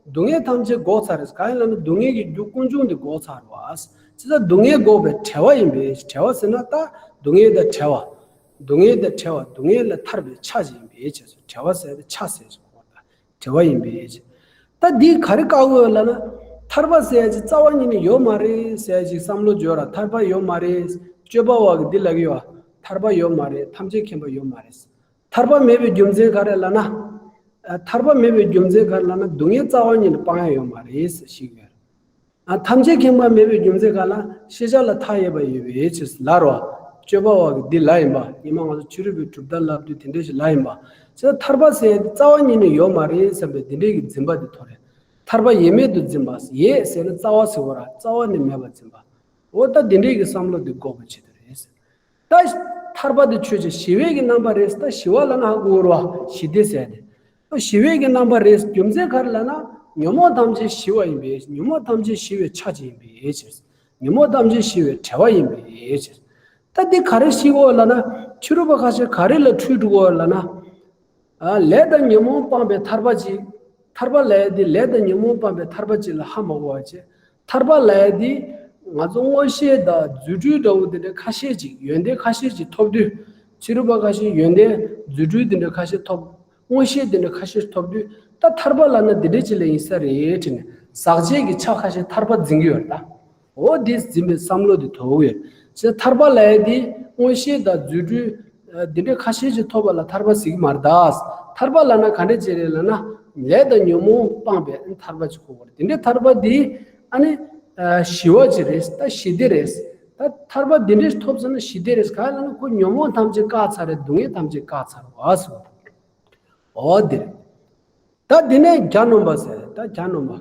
སྡུག་བསྔལ་ཐམས་ཅད་འགོག་ཚར་རེད། གང་ཡིན་ལབ་ན་སྡུག་བསྔལ་གྱི་རྒྱུ་ཀུན་འབྱུང་དེ་འགོག་ཚར་བ། བྱས་ཙང་སྡུག་བསྔལ་འགོག་པའི་བྲལ་བ་ཡིན་པས། བྲལ་བ་ཟེར་ན་ད་སྡུག་བསྔལ་དང་བྲལ་བ། སྡུག་བསྔལ་དང་བྲལ་བ། སྡུག་བསྔལ་ལས་ཐར་པའི་ཆ་ཅིག་ཡིན་པའི་ཕྱིར། བྲལ་བ་ཟེར་ཏེ་ཆ་ཟེར་གོ་ད། བྲལ་བ་ཡིན་པའི་ཕྱིར། ད་འདི་ག་རེ་བཀག་དགོས་ལབ་ན། ཐར་པ་ཟེར་ཡ་ཅིག་རྩ་བ་ཉིད་ནས་ཡོད་མ་རེད་ཟེར་ཡ་ཅིག་བསམ་བློ་འཇོག་ར། ཐར་པ་ཡོད་མ་རེད། སྤྱོད་པ་བ་གི་འདི་ལབ་ཀྱི་ཡོད། ཐར་པ་ཡོད་མ་རེད། ཐམས་ཅད་མཁྱེན་པ་ཡོད་མ་རེད། ཐར་པ་མེད་པའི་རྒྱུ་མཚན་ག་རེ་ལབ་ན། ཨ། ཐར་པ་མེད་པའི་རྒྱུ་མཚན་ག་རེ་ལབ་ན་སྡུག་བསྔལ་རྩ་བ་ཉིད་ནས་སྤང་ཡ་ཡོད་མ་རེད་ཟེར་ཞིག་ཡོད། ཨ། ཐམས་ཅད་མཁྱེན་པ་མེད་པའི་རྒྱུ་མཚན་ག་ལ་ཤེས་བྱ་ལ་མཐའ་ཡས་པ་ཡོད་པའི་ཕྱིར་ལབ་རོ། སྤྱོད་པ་བ་གི་འདི་ལབ་ཡིན་པ། ཉི་མ་ང་ཚོ་ཕྱི་རོལ་པའི་གྲུབ་མཐའ་ལབ་དུས་དེ་འདྲ་ཞིག་ལབ་ཡིན་པ། ཅི་ཐར་པ་ཟེར་ཡ་དེ་རྩ་བ་ཉིད་ནས་ཡོད་མ་རེད་བསམ་པའི་འདི་འདྲའི་གི་འཛིན་པ་དེ་ཐོབ་རེད། ཐར་པ་ཡེ་མེད་དུ་འཛིན་པ། ཡེ་ཟེར་ན་རྩ་བ་ཟེར་བ་ར། རྩ་བ་ནས་མེད་པར་འཛིན་པ། འོ་ད་འདི་འདྲའི་གི་བསམ་བློ་འདི་འགོག་པའི་ཆེད་དུ་རེད། ད་ཐར་པ་འདི་ཆོས་ཅན། ཞི་བའི་གི་རྣམ་པ་རེད། ད་ཞི་བ་ལབ་ན་ཧ་གོ་རོ། ཞི་བདེ་ཟེར་ཏེ། ད་ཞི་བའི་གི་རྣམ་པ་རེད། རྒྱུ་མཚན་ག་རེ་ལབ་ན་ཉོན་མོངས་ཐམས་ཅད་ཞི་བ་ཡིན་པའི། ཉོན་མོངས་ཐམས་ཅད་ཞི་བའི་ཆ་ཅིག་ཡིན་པའི་ཕྱིར། ཉོན་མོངས་ཐམས་ཅད་ཞི་བའི་བྲལ་བ་ཡིན་པའི་ཕྱིར། ད་འདི་ག་རེ་ཤེས་དགོས་ལབ་ན། ཕྱི་རོལ་པ་ཁ་ཤས་ག་རེ་ལ་འཁྲུལ་འགྲོ་གི་ལབ་ན། ཨ། ལས་དང་ཉོན་མོངས་སྤངས་པའི་ཐར་པ་ཅིག་ཐར་པ་ལབ་ཡ་དེ་ལས་དང་ཉོན་མོངས་སྤངས་པའི་ཐར་པ་ཅིག་ལ་ཧ་མ་གོ་བ་བྱས། ཐར་པ་ལབ་ཡ་དེ་ང་ཚོ་མངོན་ཤེས་དང་རྫུ་འཕྲུལ་འདྲ་བོ་དེ་འདྲ་ཁ་ཤས་ཅིག་ཡོན་ཏན་ཁ་ཤས་ཅིག་ཐོབ་དུས། ཕྱི་རོལ་པ་ཁ་ཤས་ཡོན་ཏན་རྫུ་འཕྲུལ་དེ་འདྲ་ཁ་ཤས་ཐོབ། མངོན་ཤེས་དེ་འདྲ་ཁ་ཤས་ཐོབ་དུས། ད་ཐར་པ་ལབ་ན་འདི་འདྲ་ཅིག་ལ་ཡིན་ས་རེད་དྲན་ནས་ཟག་བཅས་ཀྱི་ཆ་ཁ་ཤས་ཐར་པ་འཛིན་གྱི་ཡོད་རེད་ད། འོ་འདི་འཛིན་པའི་བསམ་བློ་འདི་དོགས་ཡོད། ཅེས་ཐར་པ་ལབ་ཡ་འདི་མངོན་ཤེས་དང་རྫུ་འཕྲུལ་འདི་འདྲའི་ཁ་ཤས་ཅིག་ཐོབ་པ་ལ་ཐར་པ་ཟེར་གྱི་མ་རེད་ད། ཐར་པ་ལབ་ན་ག་འདྲ་ཅིག་རེད་ལབ་ན། ལས་དང་ཉོན་མོངས་སྤངས་པའི་ཐར་པ་ཅིག་གོ་དགོས་རེད། འདི་འདྲའི་ཐར་པ་འདི་ཨ་ནི་ཞི་བ་ཅིག་རེད། ད་ཞི་བདེ་རེད། ད་ཐར་པ་འདི་འདྲ་ཐོབ་ཚར་ན་ཞི་བདེ་རེད། ག་རེ་ལབ་ན་ཁོ་ཉོན་མོངས་ཐམས་ཅད་བཀག་ཚར་རེད། སྡུག་བསྔལ་ཐམས་ཅད་བཀག་ཚར་བ་ཟེར་བ། འོ་འདི་རེད། ད་འདི་ནས་གྱ་ནོམ་པ་ཟེར། ད་གྱ་ནོམ་པ།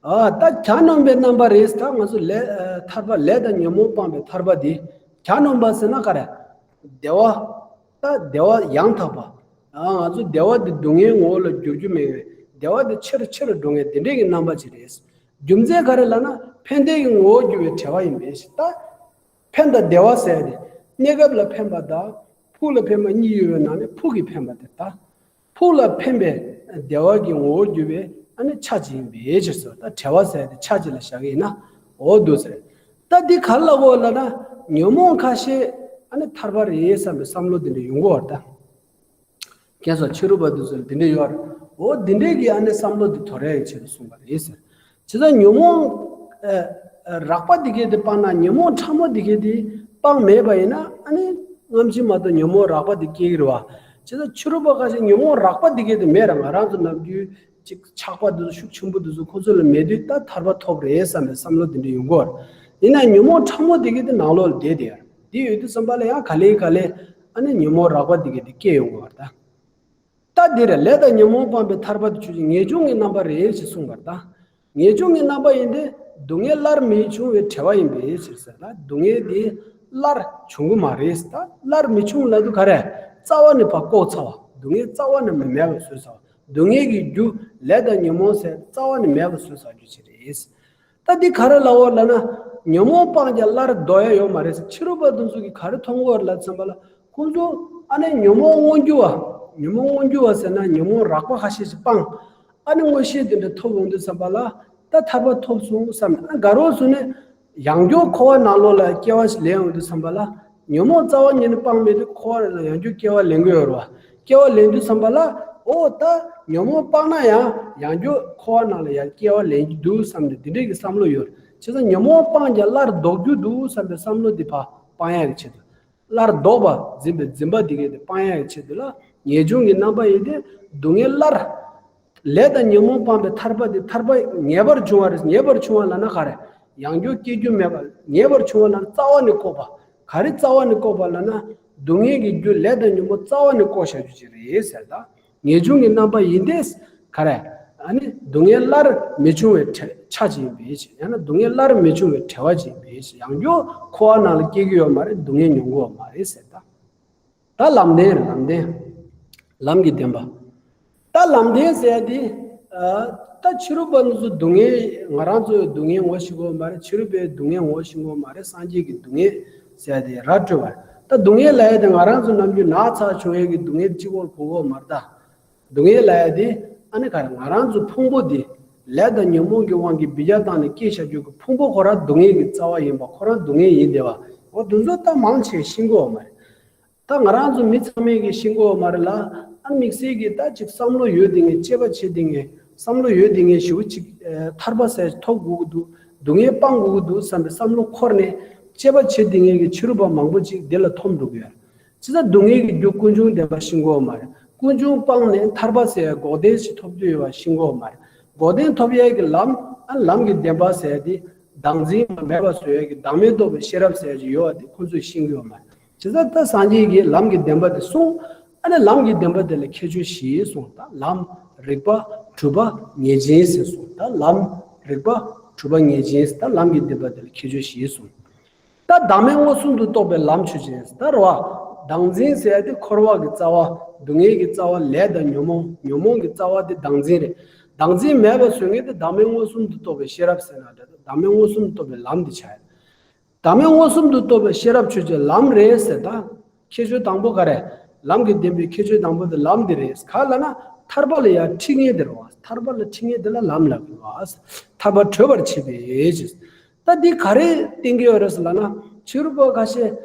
ཨ། ད་གྱ་ནོམ་པའི་རྣམ་པ་རེད། ད་ང་ཚོ་ལས། ཨ། ཐར་པ་ལས་དང་ཉོན་མོངས་སྤངས་པའི་ཐར་པ་འདི། གྱ་ནོམ་པ་ཟེར་ན་ག་རེ། བདེ་བ། ད་བདེ་བ་ཡང་དག་པ། ཨ་ང་ཚོ་བདེ་བ་འདི་སྡུག་བསྔལ་ངོ་བོ་ལ་འགྱུར་རྒྱུ་མེད་པའི་བདེ་བ་འདི་ཆེ་རུ་ཆེ་རུ་འགྲོ་མཁན་དེ་འདྲས་ཀྱི་རྣམ་པ་ཅིག་རེད། རྒྱུ་མཚན་ག་རེ་ལབ་ན་ཕན་བདེ་གི་ངོ་བོར་གྱུར་པའི་བྲལ་བ་ཡིན་པས་ད། ཕན་དང་བདེ་བ་ཟེར་ཏེ། གནས་སྐབས་ལ་ཕན་པ་དང་ཕུགས་ལ་ཕན་པ་གཉིས་ཡོད་པའི་ནང་ནས་ཕུགས་ཀྱི་ཕན་པ་དེ་ད། ཕུགས་ལ་ཕན་པའི་བདེ་བ་གི་ངོ་བོར་གྱུར་པའི་ཨ་ནི་ཆ་གཅིག་ཡིན་པའི་ཕྱིར་སོ། ད་བྲལ་བ་ཟེར་ཏེ་ཆ་གཅིག་ལ་བཞག་གི་ཡིན་ན་འོ་འདུག་ཟེར། ད་འདི་ག་རེ་ལབ་དགོས་ལབ་ན་ཉོན་མོངས་ཁ་ཤས་ཨ་ནི་ཐར་པ་རེད་བསམ་པའི་བསམ་བློ་དེ་འདྲ་ཡོང་གི་ཡོད་རེད་ད། ཁྱེད་ཚོ་ཕྱི་རོལ་པ་དེ་ཚོ་ལ་དེ་འདྲ་ཡོད་རེད། འོ་དེ་འདྲའི་གི་ཨ་ནི་བསམ་བློ་དེ་དོར་ཡ་ཡི་ཆེད་དུ་གསུངས་པ་རེད་ཟེར། བྱས་ཙང་ཉོན་མོངས་ཨ་ཨ་རགས་པ་དེ་གས་དེ་སྤངས་ན་ཉོན་མོངས་ཕྲ་མོ་དེ་གས་དེ་སྤངས་མེད་པ་ཡིན་ན་ཨ་ནི་སྔ་ཕྱི་མ་གཏོགས་ཉོན་མོངས་རགས་པ་དེ་སྐྱེ་གི་རེད་བ། བྱས་ཙང་ཕྱི་རོལ་པ་ཁ་ཤས་ཉོན་མོངས་རགས་པ་དེ་གས་དེ་མེད་ར། ང་རང་ཚོ་ནམ་རྒྱུན་ཅིག་ཆགས་པ་དེ་ཚོ་ཤུགས་ཆེན་པོ་དེ་ཚོ་ཁོ་ཚོ་ལ་མེད་དུས་ད་ཐར་པ་ཐོབ་རེད་བསམ་པའི་བསམ་བློ་དེ་འདྲ་ཡོང་གི་ཡོད་རེད། ཡིན་ན་ཉོན་མོངས་ཕྲ་མོ་དེ་གས་དེ་ནང་ལོགས་ལ་བསྡད་དེ་ཡོད་རེད། དེ་ཡོད་དུས་ཙམ་པ་ལ་ཡང་ག་ལེ་ག་ལེ་ཨ་ནི་ཉོན་མོངས་རགས་པ་དེ་གས་དེ་སྐྱེ་ཡོང་གི་ཡོད་རེད་ད། ད་འདིར་ལས་དང་ཉོན་མོངས་སྤངས་པའི་ཐར་པ་དེ་ཆོས་ཅན་ངེས་འབྱུང་གི་རྣམ་པ་རེད་ཅེས་གསུངས་པར་གདའ། ངེས་འབྱུང་གི་རྣམ་པ་ཡིན་ཏེ། སྡུག་བསྔལ་སླར་མི་འབྱུང་བའི་བྲལ་བ་ཡིན་པའི་ཕྱིར་ཟེར་ན། སྡུག་བསྔལ་འདི་སླར་འབྱུང་གི་མ་རེད། ད་སླར་མི་འབྱུང་ལབ་དུས་ག་རེ། རྩ་བ་ནས་ཕར་བཀོག་ཚར་བ། སྡུག་བསྔལ་རྩ་བ་ནས་མི་མེད་པ་བཟོས་ཚར་བ། སྡུག་བསྔལ་གྱི་རྒྱུ་ལས་དང་ཉོན་མོངས་ཟེར་རྩ་བ་ནས་མེད་པ་བཟོས་ཚར་རྒྱུ་ཅིག་རེད། ད་འདི་ག་རེ་ལབ་པ་ལབ་ན། ཉོན་མོངས་སྤངས་ཀྱང་སླར་ལྡོག་ཡ་ཡོད་མ་རེད་ཟེར། ཕྱི་རོལ་པ་དེ་ཚོ་གིས་ག་རེ་མཐོང་གི་ཡོད་ལབ་ཙམ་པ་ལ། ཁོང་ཚོ་ཨ་ནི་ཉོན་མོངས་མངོན་གྱུར་བ། ཉོན་མོངས་མངོན་གྱུར་བ་ཟེར་ན་ཉོན་མོངས་རགས་པ་ཁ་ཤས་ཤིག་སྤངས། ཨ་ནི་མངོན་ཤེས་དེ་འདྲ་ཐོབ་ཡོང་དུས་ཙམ་པ་ལ། ད་ཐར་པ་ཐོབ་སོང་བསམ་ནས། ཨ་དགའ་རོགས་བཟོས་ནས་ཡང་བསྐྱར་འཁོར་བ་ནང་ལོགས་ལ་སྐྱེ་བ་ཞིག་ལེན་ཡོང་དུས་ཙམ་པ་ལ། ཉོན་མོངས་རྩ་བ་ཉིད་ནས་སྤངས་མེད་དུས་འཁོར་བ་ལ་ཡང་བསྐྱར་སྐྱེ་བ་ལེན་གྱི་ཡོད་རེད་བ། སྐྱེ་བ་ལེན་དུས་ཙམ་པ་ལ། ཨོ་ད་ཉོན་མོངས་སྤངས་ན་ཡང་ཡང་བསྐྱར་འཁོར་བ་ནང་ལ་ཡང་སྐྱེ་བ་ལེན་རྒྱུ་འདུག་བསམ་ནས་དེ་འདྲའི་གི་བསམ་བློ་ཡོད་རེད། བྱས་ཙང་ཉོན་མོངས་སྤངས་ཀྱང་སླར་ལྡོག་རྒྱུ་འདུག་བསམ་པའི་བསམ་བློ་དེ་ཕར་སྤང་ཡག་གི་ཆེད་དུ། སླར་ལྡོག་པ་འཛིན་པའི་འཛིན་པ་དེ་གས་དེ་སྤང་ཡག་གི་ཆེད་དུ་ལ། ངེས་འབྱུང་གི་རྣམ་པ་ཡིན་ཏེ། སྡུག་བསྔལ་སླར། ལས་དང་ཉོན་མོངས་སྤངས་པའི་ཐར་པ་དེ་ཐར་པ་ངེས་པར་འབྱུང་བ་རེད། ངེས་པར་འབྱུང་བ་ལབ་ན་ག་རེ། ཡང་བསྐྱར་སྐྱེ་རྒྱུ་མེད་པ་ངེས་པར་འབྱུང་བ་ལབ་ན་རྩ་བ་ནས་བཀོག་པ། ག་རེ་རྩ་བ་ནས་བཀོག་པ་ལབ་ན། སྡུག་བསྔལ་གྱི་རྒྱུ་ལས་དང་ཉོན་མོངས་རྩ་བ་ནས་བཀོག་བཞག་རྒྱུ་ཅིག་རེད་ཟེར་ད། ངེས་འབྱུང་གི་རྣམ་པ་ཡིན་ཏེ། ག་རེ། ཨ་ནི་སྡུག་བསྔལ་སླར་མི་འབྱུང་བའི་བྲལ་ཆ་ཅིག་ཡིན་པའི་ཕྱིར། ཡང་ན་སྡུག་བསྔལ་སླར་མི་འབྱུང་བའི་བྲལ་བ་ཅིག་ཡིན་པའི་ཕྱིར། ཡང་བསྐྱར་འཁོར་བ་ནང་ལ་སྐྱེ་གི་ཡོད་མ་རེད། སྡུག་བསྔལ་མྱོང་གི་ཡོད་མ་རེད་ཟེར་ད། ད་ལམ་བདེན་རེད། ལམ་བདེན། ལམ་གྱི་བདེན་པ། ད་ལམ་བདེན་ཟེར་ཡ་དེ། ཨ་ད་ཕྱི་རོལ་པ་ནི་ཚོ་སྡུག་བསྔལ། ང་རང་ཚོ་སྡུག་བསྔལ་ངོ་ཤེས་ཀྱི་ཡོད་མ་རེད། ཕྱི་རོལ་པའི་སྡུག་བསྔལ་ངོ་ཤེས་ཀྱི་ཡོད་མ་རེད། སངས་རྒྱས་ཀྱི་སྡུག་བསྔལ་ཟེར་ཡ་དེ་ར་སྤྲོད་པ་རེད། ད་སྡུག་བསྔལ་ལབ་ཡ་དེ་ང་རང་ཚོ་ནམ་རྒྱུན་ན་ཚ་བྱུང་ཡས་ཀྱི་སྡུག་བསྔལ་གཅིག་པོར་གོ་གི་ཡོད་མ་རེད་ད། སྡུག་བསྔལ་ལབ་ཡ་དེ་ཨ་ནི་ག་རེ། ང་རང་ཚོ་ཕུང་པོ་འདི་ལས་དང་ཉོན་མོངས་ཀྱི་དབང་གིས་འབུད་རྒྱག་བཏང་ནས་སྐྱེས་བཞག་རྒྱུ་གི་ཕུང་པོ་ཁོ་རང་སྡུག་བསྔལ་གྱི་རྩ་བ་ཡིན་པ། ཁོ་རང་སྡུག་བསྔལ་ཡིན་བསྡད་པ། འོ་དེ་ཚོ་ད་མང་ཆེ་ཤེས་ཀྱི་ཡོད་མ་རེད། ད་ང་རང་ཚོ་མི་ཚང་མས་ཀྱི་ཤེས་ཀྱི་ཡོད་མ་རེད་ལ། ཨ་དམིགས་བསལ་གྱི་ད་ཅིག་བསམ་བློ་ཡོད་དེ་ངས། དཔྱད་པ་བྱེད་དེ་ངས། བསམ་བློ་ཡོད་དེ་ངས་ཞེ་པོ་ཅིག་ཨ་ཐར་པ་ཟེར་ཐོབ་དགོས་ཀྱི་འདུག་སྡུག་བསྔལ་སྤང་དགོས་ཀྱི་འདུག་བསམ་པའི་བསམ་བློ་འཁོར་ནས་དཔྱད་པ་བྱེད་དེ་ངས་ཀྱི་ཕྱི་རོལ་པ་མང་པོ་ཅིག་འདི་ལ་འཐོམས་འགྲོ་གི་ཡོད། ཅི་ལྟར་སྡུག་བསྔལ་གྱི་རྒྱུ་ཀུན་འབྱུང་བདེན་པ་ཤེས་ཀྱི་ཡོད་མ་རེད། ཀུན་འབྱུང་སྤངས་ནས་ཐར་པ་ཟེར་ཡ་འགོག་བདེན་ཞིག་ཐོབ་རྒྱུ་ཡོད་པ་ཤེས་ཀྱི་ཡོད་མ་རེད། འགོག་བདེན་ཐོབ་ཡས་ཀྱི་ལམ། ཨ་ལམ་གྱི་བདེན་པ་ཟེར་ཡ་དེ་བདག་འཛིན་མ་མེད་པ་བཟོ་ཡས་ཀྱི་བདག་མེད་རྟོགས་པའི་ཤེས་རབ་ཟེར་ཡ་ཅིག་ཡོད་པ་དེ་ཁོ་ཚོས་ཤེས་ཀྱི་ཡོད་མ་རེད། བྱས་ཙང་ད་སངས་རྒྱས་ཀྱིས་ལམ་གྱི་བདེན་པ་དེ་གསུངས། ཨ་ནི་ལམ་གྱི་བདེན་པ་དེ་ལ་ཁྱད་ཆོས་བཞི་གསུངས། ད་ལམ། རིགས་པ། གྲུབ་པ། ངེས་འབྱིན་ཟེར་གསུངས། ད་ལམ། རིགས་པ། གྲུབ་པ། ངེས་འབྱིན་ཟེར། ད་ལམ་གྱི་བདེན་པ་དེ་ལ་ཁྱད་ཆོས་བཞི་གསུངས། ད་བདག་མེད་མངོན་སུམ་དུ་རྟོགས་པའི་ལམ་ཆོས་ཅན། ད་རེད་བ། བདག་འཛིན་ཟེར་ཡ་དེ་འཁོར་བ་གི་རྩ་བ། སྡུག་བསྔལ་གྱི་རྩ་བ། ལས་དང་ཉོན་མོངས། ཉོན་མོངས་ཀྱི་རྩ་བ་དེ་བདག་འཛིན་རེད། བདག་འཛིན་མེད་པ་བཟོ་མཁན་དེ་བདག་མེད་མངོན་སུམ་དུ་རྟོགས་པའི་ཤེས་རབ་ཟེར་ན་འདྲ། བདག་མེད་མངོན་སུམ་དུ་རྟོགས་པའི་ལམ་དེ་ཆགས་ཡོད། བདག་མེད་མངོན་སུམ་དུ་རྟོགས་པའི་ཤེས་རབ་ཆོས་ཅན་ལམ་རེད་ཟེར་ད། ཁྱད་ཆོས་དང་པོ་ག་རེ། ལམ་གྱི་བདེན་པའི་ཁྱད་ཆོས་དང་པོ་དེ་ལམ་དེ་རེད། ག་ལབ་ན་ཐར་པ་ལ་ཡང་ཁྲིད་མཁན་དེ་རེད་བ། ཐར་པ་ལ་ཁྲིད་མཁན་དེ་ལ་ལམ་ལབ་དགོས་བ། ཐར་པ་བགྲོད་པར་བྱེད་པའི་ཕྱིར། ད་འདི་ག་རེ་བསྟན་གྱི་ཡོད་རེད་ཟེར་ལབ་ན། ཕྱི་རོལ་པ་ཁ་ཤས་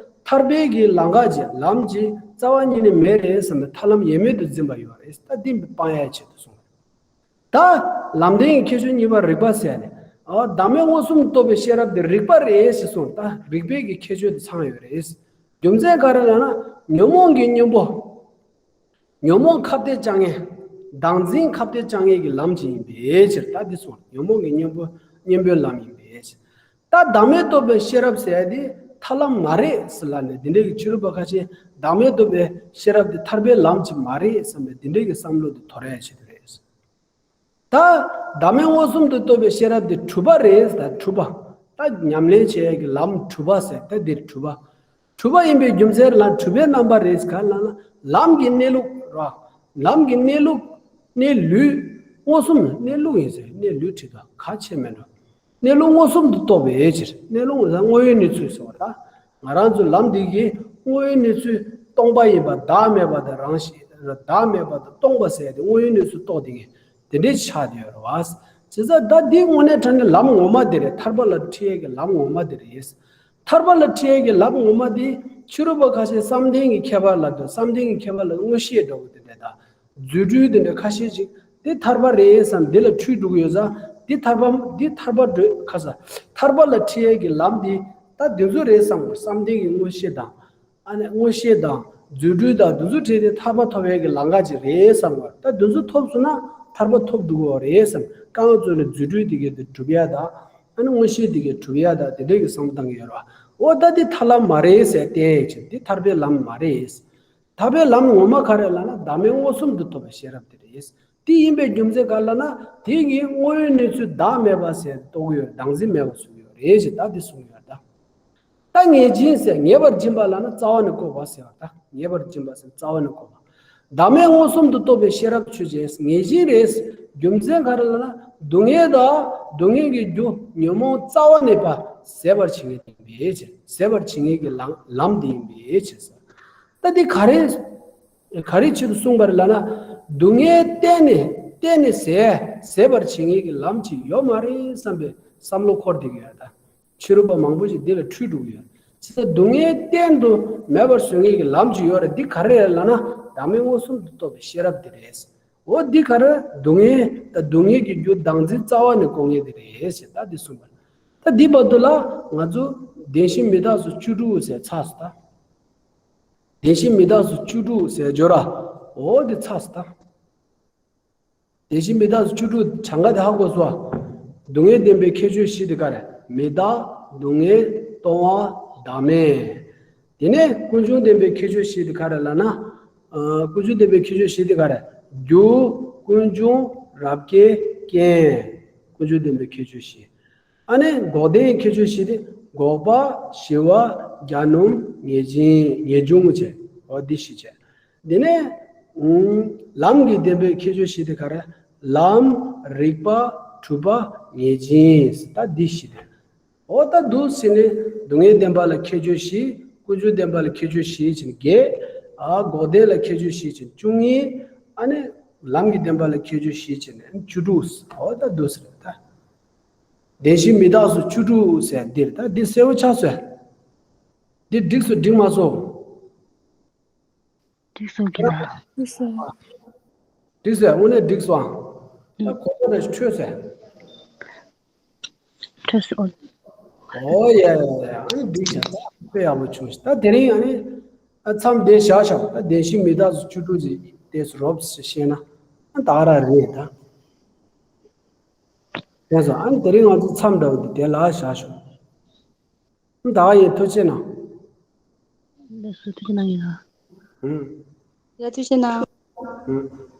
ཐར་པའི་གི་ལམ་ཁ་ཅིག་ལམ་གྱི་རྩ་བ་ཉིད་ནས་མེད་རེད་བསམ་པའི་ཐར་ལམ་ཡེ་མེད་དུ་འཛིན་པ་ཡོད་རེད། ད་འདི་སྤང་ཡའི་ཆེད་དུ་གསུངས། ད་ལམ་བདེན་གྱི་ཁྱད་ཆོས་གཉིས་པ་རིགས་པ་ཟེར་ནས། ཨ་བདག་མེད་མངོན་སུམ་རྟོགས་པའི་ཤེས་རབ་དེ་རིགས་པ་རེད་ཞེས་གསུངས། ད་རིགས་པའི་གི་ཁྱད་ཆོས་དེ་ཚང་ཡོད་རེད། རྒྱུ་མཚན་ག་རེ་ལབ་ན། ཉོན་མོངས་ཀྱི་གཉེན་པོ། ཉོན་མོངས་ཁ་གཏད་བཅག་མཁན། བདག་འཛིན་ཁ་གཏད་བཅག་མཁན་གྱི་ལམ་ཅིག་ཡིན་པའི་ཕྱིར། ད་འདི་གསུངས། ཉོན་མོངས་ཀྱི་གཉེན་པོ། གཉེན་པོའི་ལམ་ཡིན་པའི་ཕྱིར། ད་བདག་མེད་རྟོགས་པའི་ཤེས་རབ་ཟེར་ཡ་དེ་ཐར་ལམ་མ་རེད་ཟེར་ལབ་ནས། འདི་འདྲའི་གི་ཕྱི་རོལ་པ་ཁ་ཤས་བདག་མེད་རྟོགས་པའི་ཤེས་རབ་དེ་ཐར་པའི་ལམ་ཅིག་མ་རེད་བསམ་པའི་འདི་འདྲའི་གི་བསམ་བློ་དེ་དོར་ཡ་ཆེད་དུ་རེད། ད་བདག་མེད་མངོན་སུམ་དུ་རྟོགས་པའི་ཤེས་རབ་དེ་གྲུབ་པ་རེད། ད་གྲུབ་པ། ད་ཉམས་ལེན་བྱེད་ཡ་གི་ལམ་གྲུབ་པ་ཟེར། ད་འདིར་གྲུབ་པ། གྲུབ་པ་ཡིན་པའི་རྒྱུ་མཚན་ལ་གྲུབ་པའི་རྣམ་པ་རེད་ག་ལ་ན་ལམ་གྱི་གནས་ལུགས་ར། ལམ་གྱི་གནས་ལུགས། གནས་ལུགས། མངོན་སུམ་གནས་ལུགས་ཡིན་ཟེར་གནས་ལུགས་བྲིས་དང་ག་ཆེ་མེད་འགྲོ། གནས་ལུགས་མངོན་སུམ་དུ་རྟོགས་པའི་ཕྱིར། གནས་ལུགས་ཟེར་དངོས་ཡོད་གནས་ཚུལ་ཟེར་བ་ད། ང་རང་ཚོའི་ལམ་འདི་གི་དངོས་ཡོད་གནས་ཚུལ་སྟོང་པ་ཡིན་པ་བདག་མེད་པ་དང་རང་བཞིན་བདག་མེད་པ་དང་སྟོང་པ་ཟེར་ཏེ་དངོས་ཡོད་གནས་ཚུལ་རྟོགས་དེ་གི་དེ་འདྲའི་ཆགས་བསྡད་ཡོད་རེད་བ། བྱས་ཙང་ད་འདི་དངོས་གནས་དྲང་གནས་ལམ་ངོ་མ་དེ་རེད། ཐར་པ་ལ་ཁྲིད་ཡས་ཀྱི་ལམ་ངོ་མ་དེ་རེད། ཐར་པ་ལ་ཁྲིད་ཡས་ཀྱི་ལམ་ངོ་མ་དེ་ཕྱི་རོལ་པ་ཁ་ཤས་བསམ་གཏན་གྱི་ཁྱད་པར་ལ་འདོད། བསམ་གཏན་གྱི་ཁྱད་པར་ལ་མངོན་ཤེས་འདྲ་བོ་དེ་འདྲ་དང་། རྫུ་འཕྲུལ་དེ་འདྲ་ཁ་ཤས་ཅིག་འདི་ཐར་པ་རེད་བསམ་འདི་ལ་འཁྲུལ་འགྲོ་གི་ཡོད་ཙང་འདི་ཐར་པ་འདི་ཐར་པ་འགྲོ་ཁ་ས་ཐར་པ་ལ་ཁྲིད་ཡས་ཀྱི་ལམ་འདི་ད་འདི་ཚོ་རེད་བསམ་གོ་བསམ་གཏན་གྱི་མངོན་ཤེས་དང་། ཨ་ནི་མངོན་ཤེས་དང་རྫུ་འཕྲུལ་དང་འདི་ཚོ་ཁྲིད་དེ་ཐར་པ་ཐོབ་ཡས་ཀྱི་ལམ་ཁ་ཅིག་རེད་བསམ་གོ་ད་འདི་ཚོ་ཐོབ་སོང་ན་ཐར་པ་ཐོབ་འགྲོ་གི་རེད་བསམ་རྐང་ཚོ་ནས་རྫུ་འཕྲུལ་དེ་གའི་དེ་གྲུབ་ཡ་དང་། ཨ་ནི་མངོན་ཤེས་དེ་གའི་གྲུབ་ཡ་དང་དེ་འདྲའི་གི་བསམ་བློ་བཏང་གི་ཡོད་རེད་བ། འོ་ད་འདི་ཐར་ལམ་མ་རེད་ཟེར་བསྟན་ཡས་ཅིག་འདི་ཐར་པའི་ལམ་མ་རེད། ཐར་པའི་ལམ་ངོ་མ་ག་རེ་ལབ་ན་བདག་མེད་མངོན་སུམ་དུ་རྟོགས་པའི་ཤེས་རབ་དེ་རེད། དེ་ཡིན་པའི་རྒྱུ་མཚན་ག་ལབ་ན་དེ་གི་དངོས་ཡོད་གནས་ཚུལ་བདག་མེད་པ་ཟེར་རྟོགས་ཡོད་བདག་འཛིན་མེད་པ་གསུངས་ཡོད་རེད་ཞེས་ད་འདི་གསུངས་ཡོད་ད། ད་ངེས་འབྱིན་ཟེར་ངེས་པར་འབྱིན་པ་ལབ་ན་རྩ་བ་ནས་བཀོད་པ་ཟེར་བ་ད་ངེས་པར་འབྱིན་པ་ཟེར་རྩ་བ་ནས་བཀོད་པ། བདག་མེད་མངོན་སུམ་དུ་རྟོགས་པའི་ཤེས་རབ་ཆོས་ཅན། ངེས་འབྱིན་རེད། རྒྱུ་མཚན་ག་རེ་ལབ་ན་སྡུག་བསྔལ་དང་སྡུག་བསྔལ་གྱི་རྒྱུ་ཉོན་མོངས་རྩ་བ་ནས་པ་ཟད་པར་བྱེད་ངེས་ཡིན་པའི་ཕྱིར། ཟད་པར་བྱེད་ངེས་ཀྱི་ལམ་ལམ་དེ་ཡིན་པའི་ཕྱིར་ཟེར། ད་འདི་ག་རེ་ག་རེ་ཕྱིར་གསུངས་པ་རེད་ལབ་ན་སྡུག་བསྔལ་གཏན་ནས་གཏན་ནས་ཟད་ཟད་པར་བྱེད་ངེས་ཀྱི་ལམ་ཅིག་ཡོད་མ་རེད་བསམ་པའི་བསམ་བློ་འཁོར་བསྡད་ཀྱི་ཡོད་ད། ཕྱི་རོལ་པ་མང་པོ་ཞིག་འདི་ལ་འཁྲུལ་འགྲོ་གི་ཡོད། ཅི་ལྟར་སྡུག་བསྔལ་གཏན་དུ་མེད་པར་བཟོ་ངེས་ཀྱི་ལམ་ཅིག་ཡོད་རེད། འདི་ག་རེ་རེད་ལབ་ན་བདག་མེད་མངོན་སུམ་དུ་རྟོགས་པའི་ཤེས་རབ་འདི་རེད། འོ་འདི་ག་རེ་སྡུག་བསྔལ་དང་སྡུག་བསྔལ་གྱི་རྒྱུ་བདག་འཛིན་རྩ་བ་ནས་བཀོད་ངེས་འདི་རེད་ཞེས་ད་འདི་གསུངས་པ་རེད། ད་འདི་བར་དུ་ལ་ང་ཚོ་བདེན་བཞི་མི་རྟག་སོགས་བཅུ་དྲུག་ཟེར་ཚར་སོང་ད། བདེན་བཞི་མི་རྟག་སོགས་བཅུ་དྲུག་ཟེར་སྦྱོར་ར། འོ་འདི་ཚར་སོང་ད། བདེན་བཞི་མི་རྟག་སོགས་བཅུ་དྲུག་གྲངས་ཀ་དེ་ཧ་གོ་སོང་། སྡུག་བསྔལ་བདེན་པའི་ཁྱད་ཆོས་བཞི་དེ་ག་རེ། མི་རྟག་སྡུག་བསྔལ་སྟོང་པ་བདག་མེད། དེ་ནས་ཀུན་འབྱུང་བདེན་པའི་ཁྱད་ཆོས་བཞི་དེ་ག་རེ་ལབ་ན། ཨ། ཀུན་འབྱུང་བདེན་པའི་ཁྱད་ཆོས་བཞི་དེ་ག་རེ། རྒྱུ། ཀུན་འབྱུང་། རབ་བསྐྱེད། རྐྱེན། ཀུན་འབྱུང་བདེན་པའི་ཁྱད་ཆོས་བཞི། ཨ་ནི་འགོག་བདེན་ཁྱད་ཆོས་བཞི་དེ་འགོག་པ། ཞི་བ། གྱ་ནོམ། ངེས་འབྱིན། ངེས་འབྱུང་བྱས། འོ་འདི་བཞི་བྱས། དེ་ནས། ཨུམ། ལམ་གྱི་བདེན་པའི་ཁྱད་ཆོས་བཞི་དེ་ག་རེ། ལམ། རིགས་པ། གྲུབ་པ། ངེས་འབྱིན། ད་འདི་བཞི་དེ། འོ་ད་འདུག་ཟེར་ནས་སྡུག་བསྔལ་བདེན་པ་ལ་ཁྱད་ཆོས་བཞི། ཀུན་འབྱུང་བདེན་པ་ལ་ཁྱད་ཆོས་བཞི་བྱས་ནས་བརྒྱད། ཨ། འགོག་བདེན་ལ་ཁྱད་ཆོས་བཞི་བྱས་ནས་བཅུ་གཉིས། ཨ་ནི་ལམ་གྱི་བདེན་པ་ལ་ཁྱད་ཆོས་བཞི་བྱས་ནས་བཅུ་དྲུག་འོ་ད་འདུག་ཟེར་ད། བདེན་བཞི་མི་རྟག་སོགས་བཅུ་དྲུག་ཟེར་འདིར་ད་འདི་གསལ་པོ་ཆགས་སོང་། འདི་འགྲིག་སོང་འགྲིག་མ་སོང་། འགྲིག་སོང་གི་ན། འགྲིག་སོང་། འགྲིག་སོང་། དངོས་གནས་འགྲིག་སོང་། ད་གོ་བ་རེ་ཞིག་འཕྲོད་སོང་། འཕྲོད་སོང་། ཨོ་ཡ་ཡ་ཡ། ཨ་ནི་འགྲིག་བྱ་ད་དཔེ་ཡག་པོ་བྱུང་ཤག་ད་དེ་རིང་ཨ་ནི་ཨ་མཚམས་འདི་བཞག་བཞག་ད་བདེན་བཞི་མི་རྟག་སོགས་བཅུ་དྲུག་ཅིག་དེ་རོབ་ཙམ་ཤེས་ན་ཨ་ད་ག་རང་རེད་ད། དེ་སོང་ཨ་ནི་དེ་རིང་ང་ཚོ་མཚམས་འདྲ་བོ་འདི་དེ་ལ་བཞག་ཞོག་ད་ཡིན་ཐུགས་རྗེ་གནང་། ལགས་སོ་ཐུགས་རྗེ་གནང་ཡིན་ལ། ཡ་ཐུགས་རྗེ་གནང་།